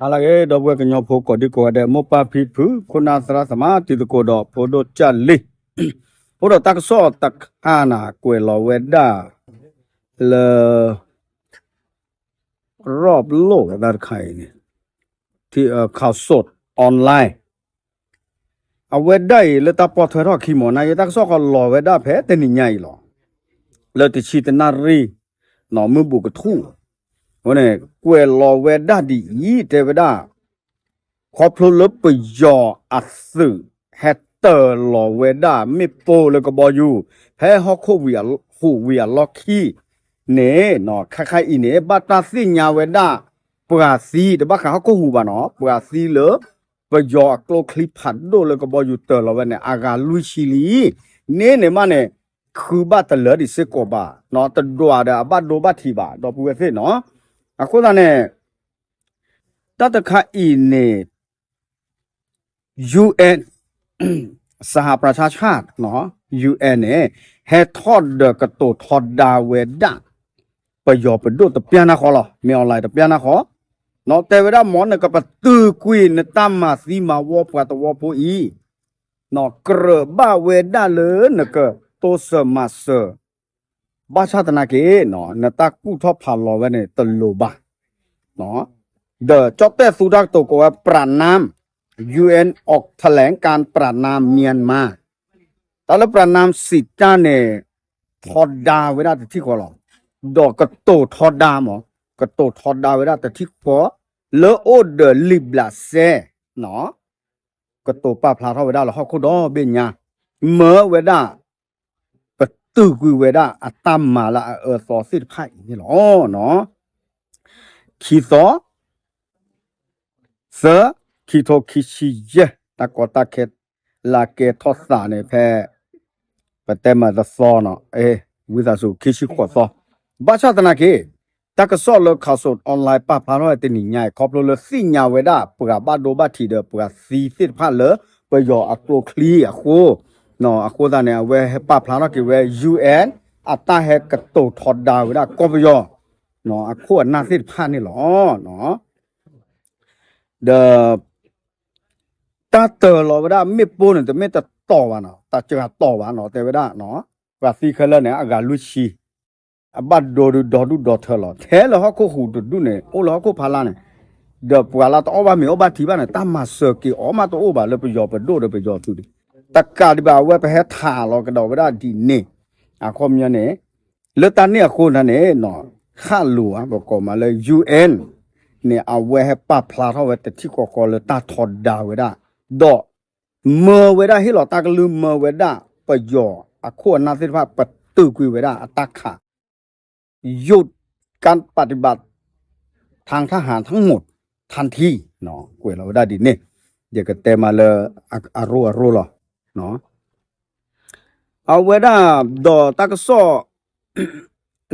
ဟါလၢအဂ့ၤ ဒီပုၢ်ဝဲၢ်ကညီဖိကိးဒံကိးဂၤဒဲး မိၢ်ပၢ်ဖံဖု ခိၣ်နၢ်သရၣ်သမါ တံၤသကိးဒီးဖိဒိၣ်ကၢ်လံၤ, အိၣ်ဒီးတၢ်ကစီၣ်တခါန့ၣ် ကွဲးလီၤဝဲဒၣ် လၢ ရီၣ်ပလိၣ်ဝဲဒၣ်တခါအံၤန့ၣ် ထံ ခးစိး online အဝဲဒၣ်အံၤလၢတၢ်ပိာ်ထွဲထီၣ်ခံမီၤ နာ်က့တၢ်ကစီၣ်ဃီလီၤဝဲဒၣ်ဖဲတနံၤညါအံၤလီၤ. လၢတဆံတနၣ်ရံၣ် နီၢ်မုၢ်ဘူးကထူၣ် အဃိန့ၣ် ကွဲးလီၤဝဲဒၣ်ဒ်အံၤ တဲဝဲဒၣ် ခီဖျိလၢပယီၤအသုး ဟဲတၢၤလီၤဝဲဒၣ်မ့ၣ်ပိၢ်လၢကဘီယူၤ ဖဲဟီၣ်ခိၣ်ဝံၤအလီၢ်ခံန့ၣ် ခဲခါအံၤန့ၣ် ဘၣ်တၢ်သ့ၣ်ညါဝဲဒၣ် ပှၤသံ တဘၣ်ဃးဟီၣ်ခိၣ်ဟူးဘၣ်နီၤ ပှၤသံလၢ ပယီၤအကျိချံဖးဒိၣ်လၢကဘီယူၤတၢၤလီၤဝဲန့ၣ် အဂၤလွံၢ်ဆံလံ. န့ၣ်န့ၣ်မးန့ၣ် ခုဘၣ်တလၢဒံးစ့ၢ်ကီးဘၣ် တဒွးဒီးအဘၣ်ဒိဘၣ်ထံးဘၣ် ဒီပုၢ်ဝဲၢ်သ့ၣ်နီၤ. အဃိသတးန့ၣ် တၢ်တခါအံၤန့ၣ် UN စဟးပြၢဆါဆၣ် UN န့ၣ် ဟဲထီၣ်ဒီးကတိၤထီဒါဝဲဒၣ် ပယီၤပဒိၣ်တပျၢ်နၢ်ဃီလီၤ မ့ၢ်အီၤလၢတပျၢ်နၢ်ဃီ တဲဝဲဒၣ်မ်နကပတုာ်ကွံာ်နတၢ်မၤသံမၤဝီပှၤသဝီဖိအံၤ ကြၢးဘၣ်ဝဲဒၣ်လၢနကတိစၢၤမၤစၢၤ ဘၣ်ဆၣ်သနာ်က့ နတၢ်ကူၣ်ထီၣ်ဖးလီၤဝဲန့ၣ်တလိၤဘၣ်. ဒီးကၠီၣ်တဲၣ်သူတၢ်ကတိၤကိးဝဲ ပြၢၣ်နၢမ် UN ออกแถลงการณ์ ประณามเมียนมา တၢ်လၢပြၢၣ်နၢမ်စံးတၢ်န့ၣ် ထီဒါဝဲဒၣ်တထံၣ်ဃီလီၤ. ဒီးကတိၤထီဒါမး ကတိၤထီဒါဝဲဒၣ်တထံၣ်ဃီ လၢအိၣ်ဒီးလံာ်ဘျးစဲ ကတိၤပာ်ဖျါထီၣ်ဝဲဒၣ်လၢဟီၣ်ခိၣ်ဒီဘ့ၣ်ညါ မၢဝဲဒၣ် ပတုာ်ကွံာ်ဝဲဒၣ်အတၢ်မၤလၢအအၢအသီသ့ၣ်တဖၣ်အံၤန့ၣ်လီၤ. ခံသီ သၢ ခံထိခံဆံယဲၢ် တၢ်ကီတၢ်ခဲ လၢကဲထီၣ်သးန့ၣ်ဖဲ ပတဲမးတသီနီၤ ဝံသးစူၤခံဆံဃိးသီ ဘၣ်ဆၣ်သနာ်က့ တၢ်ကစီၣ်လၢ ခးစိး online ပာ်ဖျါထီၣ်ဝဲတနံၤညါအံၤ ခီဖျိလၢသ့ၣ်ညါဝဲဒၣ် ပှၤဘၣ်ဒိဘၣ်ထံးဒီးပှၤသံသ့ၣ်တဖၣ်လၢ ပယီၤအကျိချံအဃိ အဃိသတးန့ၣ် အဝဲဟဲပာ်ဖျါထီၣ်က့ၤဝဲ UN အတၢ်ဟဲကတိၤထီဒါဝဲဒၣ်ကီၢ်ပယီၤ အခိၣ်အနၢ်သ့ၣ်တဖၣ်န့ၣ်လီၤ. ဒီး တၢ်တၢၤလီၤဝဲဒၣ်မ့ၣ်ပိၢ်န့ၣ် တမ့ၢ်တတီၤဘၣ်နီၤ တၢ်စှၤတီၤဘၣ်နီၤ တဲဝဲဒၣ် ပှၤသံခဲလၢာ်န့ၣ် အဂၤလွံၢ်ဆံ အဘၣ်ဒိဒုးဒီဒူၣ်ဒီထၢလီၤ ထဲလၢဟီၣ်ခိၣ်ဟူးတဒူၣ်န့ၣ် အိၣ်လၢဟီၣ်ခိၣ်ဖးလါန့ၣ် ဒီးပှၤလၢတအီၣ်ဘၣ်မ့ၤအီၣ်ဘၣ်ထံဘၣ်န့ၣ် တၢ်မၤစၢၤက့ၤအီၤမးတအိၣ်ဘၣ်လၢပယီၤပဒိၣ်ဒီးပယီၤသုးန့ၣ် တကးဒံးဘၣ်အဝဲပဟဲထးလီၤကဒီးဝဲဒၣ်ဒ်န့ၣ် အခီပညီန့ၣ် လၢတၢ်န့ၣ်အဃိန့ၣ် ခးလိာ်ဧါ ပကိးမးလၢ UN န့ၣ် အဝဲဟဲပာ်ဖျါထီၣ်ဝဲတထံၣ်ဃီဃီလၢတၢ်ထီဒါဝဲဒၣ် ဒီး မၢဝဲဒၣ်ဟ့ၣ်လီၤတၢ်ကလုၢ်မၢဝဲဒၣ် ပယီၤအခိၣ်အနၢ်သ့ၣ်တဖၣ် ပတုာ်ကွံာ်ဝဲဒၣ်အတၢ်ခး หยุดการปฏิบัติทางทหารทั้งหมดทันที ကွဲးလီၤဝဲဒၣ်ဒ်န့ၣ် ယကတဲမးလၢ အရိၣ်အရိၣ်လီၤ. အဝဲဒၣ် ဒီးတၢ်ကစီၣ်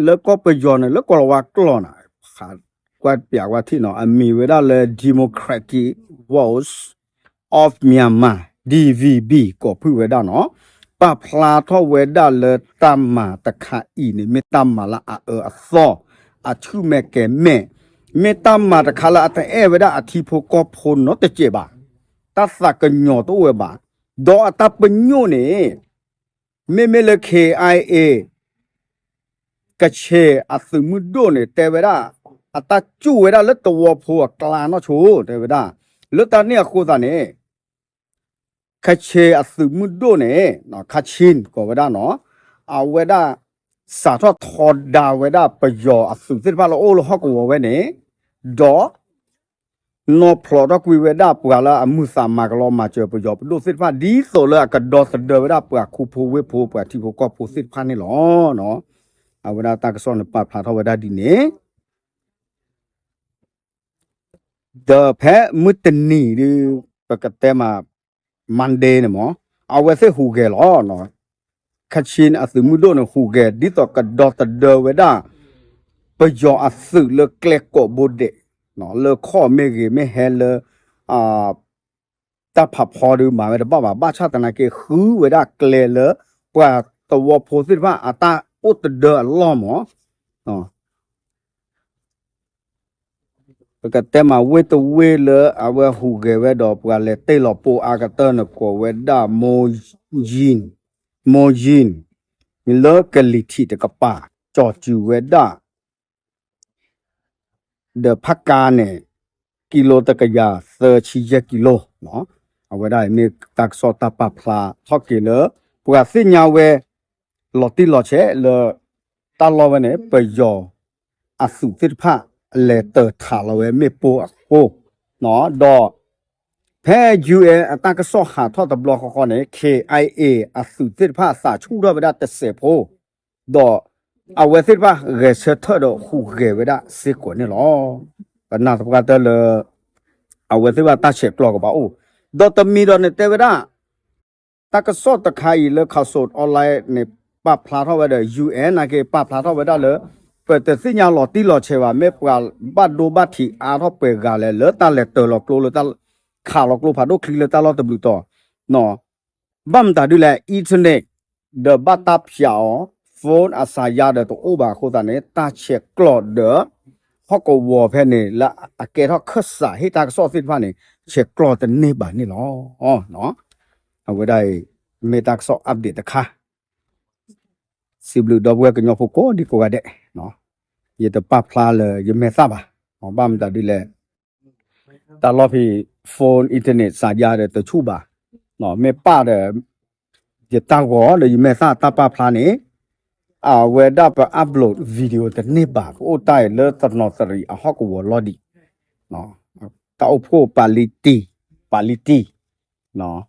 လၢကီၢ်ပယီၤန့ၣ် လၢကိၤလၤဝါကျိာ်န့ၣ် ကွၢ်ပၠးကွၢ်ထံၣ်နီၤ အမံၤဝဲဒၣ်လၢ Democratic Voice of Myanmar DVB ကိးဖုၣ်ဝဲဒၣ်နီၤ ပာ်ဖျါထီၣ်ဝဲဒၣ်လၢတၢ်မၤတခါအံၤန့ၣ် မ့ၢ်တၢ်မၤလၢအအၢအသီ အဆူၣ်မဲာ်ကဲၤမဲာ် မ့ၢ်တၢ်မၤတခါလၢအတအဲၣ်ဝဲဒၣ်အထံဖိကီၢ်ဖိနီတစဲးဘၣ် တၢ်သးကညီၤတအိၣ်ဝဲဘၣ် ဒီးအတၢ်ပညိၣ်န့ၣ် မ့မ့ၢ်လၢ KIA ကချ့ၣ်အသုးမုၢ်ဒိၣ်န့ၣ် တဲဝဲဒၣ် အတၢ်စူၢ်ဝဲဒၣ်လၢသဝီဖိအကျါနီၢ်ဆိ တဲဝဲဒၣ် လၢတၢ်န့ၣ်အဃိသတးန့ၣ် ကချ့ၣ်အသုးမုၢ်ဒိၣ်န့ၣ် ခးဆံၣ်ကိးဝဲဒၣ်နီၤ အဝဲဒၣ် စးထီၣ်ထီဒါဝဲဒၣ်ပယီၤအသုးသ့ၣ်တဖၣ်လၢအိၣ်လၢဟီၣ်ကဝီၤဝဲန့ၣ် ဒီး နီၢ်ဖျိးထီၣ်ကွံာ်ဝဲဒၣ်ပှၤလၢအမုာ်သးမၤကလီမၤစၢၤပယီၤပဒိၣ်သ့ၣ်တဖၣ် ဒ်သိးလၢအကဒီသဒၢဝဲဒၣ်ပှၤခူဖိဝ့ၢ်ဖိ ပှၤထံဖိကီၢ်ဖိသ့ၣ်တဖၣ်န့ၣ်လီၤ. အဝဲဒၣ်တၢ်ကစီၣ်န့ၣ်ပာ်ဖျါထီၣ်ဝဲဒၣ်ဒ်န့ၣ် ဒီးဖဲမုၢ်တနံၤဒုး ပကတဲမး Monday န့ၣ်မး အဝဲသ့ၣ်ဟူးဂဲၤလီၤ. ခးဆံၣ်အသုးမုၢ်ဒိၣ်န့ၣ် ဟူးဂဲၤ ဒ်သိးကဒီသဒၢဝဲဒၣ် ပယီၤအသုးလၢကျဲကိးဘိဒဲး လၢခီၣ်မ့ၢ်ဂ့ၤမ့ၢ်ဟဲလၢ တၢ်ဖးဖီဒုးမၤဝဲတဘၣ်ဘၣ် ဘၣ်ဆၣ်သနာ်က့ ဃုဝဲဒၣ်ကျဲလၢ ပှၤသဝီဖိသ့ၣ်တဖၣ်အတၢ်အိၣ်သဒၢအလီၢ်မး အ ပကတဲမးဝ့ၢ်တဝ့ၢ်လၢအဝဲဟူးဂဲၤဝဲဒီးပှၤလဲၤတ့ၢ်လီၤပိၢ်အါကတၢၢ်န့ၣ် ကိးဝဲဒၣ် မိၢ်ယံၣ်, မိၢ်ယံၣ်, လၢကလံၤထံးတကပၤ ကၠီၤစုၤဝဲဒၣ် ဒီးဖးကါန့ၣ် ကံလိတကယၤသၢဆံယဲၢ်ကံလိ, အဝဲဒၣ်အံၤမ့ၢ်တၢ်ကစီၣ်တၢ်ပာ်ဖျါထီၣ်က့ၤလၢ ပှၤသ့ၣ်ညါဝဲ လီၤတံၢ်လီၤဆဲးလၢ တၢ်လီၢ်ဝဲန့ၣ် ပယီၤအသုးသ့ၣ်တဖၣ် လဲၤတၢၤထးလီၤဝဲမ့ၣ်ပိၢ်အဃိ, ဒီး ဖဲ ယူၢ်အ့ၣ် အတၢ်ကစီၣ်ဟးထီၣ်တဘျီဃီဃီန့ၣ် ခ့ၣ်အၣ်အ့ၣ် အသုးသ့ၣ်တဖၣ်သးဆူၣ်ထီၣ်ဝဲဒၣ်တစဲးဖိ, ဒီးအဝဲသ့ၣ်တဖၣ်ဂဲၤဆၢထၢၣ်ဒီးဟူးဂဲၤဝဲဒၣ်စ့ၢ်ကီးန့ၣ်လီၤ. ပနာ်သပှၢ်တၢၢ်လၢ အဝဲသ့ၣ်တဖၣ်တၢ်ဆဲးကျိးကဘၣ်အိၣ်, ဒီးတမံၤဒီးန့ၣ်တဲဝဲဒၣ် တၢ်ကစီၣ်တခါအံၤလၢ Khaosod Online န့ၣ် ပာ်ဖျါထီၣ်ဝဲဒီး ယူၢ်အ့ၣ် နာ်က့ ပာ်ဖျါထီၣ်ဝဲဒၣ်လၢ ပတသ့ၣ်ညါလီၤတံၢ်လီၤဆဲးဘၣ် မ့ၢ်ပှၤဘၣ်ဒိဘၣ်ထံးအါထီၣ်ပှဲၤဂၤလဲၣ် လၢတၢ်လဲၤတၢၤလီၤကျိလၢတၢ်ခးလီၤကျိဖးဒိၣ်ချံလၢတၢ်လီၢ်တဘျုးတီၤ ဘၣ်မတၤဒ်လဲၣ် internet ဒီးဘၣ်တၢ်ဖျးအီၤ phone အစၤယါဒီးတအိၣ်ဘၣ်အဃိသတးန့ၣ် တၢ်ဆဲးကျိးဒီး ဟီၣ်ကဝီၤဖဲန့ၣ် လၢအကဲထီၣ်ခၢၣ်စးဟ့ၣ်တၢ်ကစီၣ်သ့ၣ်တဖၣ်န့ၣ် ဆဲးကျိးတန့ၢ်ဘၣ်န့ၣ်လီၤ. အဝဲဒၣ်အံၤ မ့ၢ်တၢ်ကစီၣ် update တခါ စံးဘျုးဒီပုၢ်ဝဲၢ်ကညီဖိကိးဒံကိးဂၤဒဲး, ယတပာ်ဖျါလၢယမဲာ်သၣ်ဘၣ်, ဘၣ်မတၤဒ်လဲၣ် တၢ်လီၢ်ဖဲ phone internet စၤယါဒီးတဆူၣ်ဘၣ်, မ့ၢ်ပာ်ဒီး ယတၢ်ဂီၤဒီးယမဲာ်သၣ်တၢ်ပာ်ဖျါန့ၣ် အဝဲဒၣ်ပ upload video တန့ၢ်ဘၣ် ပအိၣ်တၢ်အံၤလၢတနီသရံၣ်အဟီၣ်ကဝီၤလီၤဒံး, တၢ်အိၣ်ဖှိၣ်ပာ်လံတံၢ်, ပာ်လံတံၢ်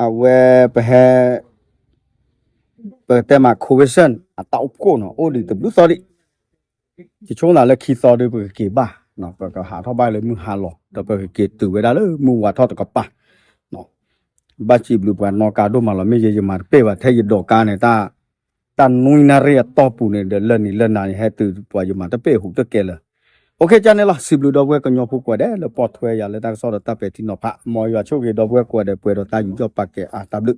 အဝဲပဟဲ ပတဲမး convention အတၢ်အိၣ်ဖှိၣ်နီၤ အိၣ်ဒံးတဘျုးသီဒံး, ယဆိကမိၣ်လၢခံသီဒုး ပကက့ၤဘၣ်, ပကဟးထီၣ်ဘၣ်လၢမုၢ်ဟါလီၤ ဒီးပကက့ၤတုၤဝဲဒၣ်လၢမုၢ်ဝါထီၣ်တကပၤ, ဘၣ်စံးဘျုးပှၤနီၣ်ကါဒိၣ်မးလီၤ မ့ၢ်ယဲယမၤတပ့ၢ်ဘၣ် ထဲယဒိးကါန့ၣ် တၢ်နွံနၣ်ရံၣ်အတီၢ်ပူၤန့ၣ် ဒီးလၢနံၤလၢနၤန့ၣ် ဟဲတုၤပှၤယမၤတပ့ၢ်ဟူးတကဲလၢၤ, ကန့ၣ်လီၤ စံးဘျုးဒီပုၢ်ဝဲၢ်ကညီဖိကိးဂၤဒဲး လၢပိာ်ထွဲယၤလၢတၢ်ကစီၣ်ဒီးတၢ်ပဲာ်ထံနီၤဖး မ်ယွၤဆိၣ်ဂ့ၤဒီပုၢ်ဝဲၢ်ကိးဂၤဒဲး ပှဲၤဒီးတၢ်ယူးယီၣ်ပာ်ကဲအါတၢ်ဘျုး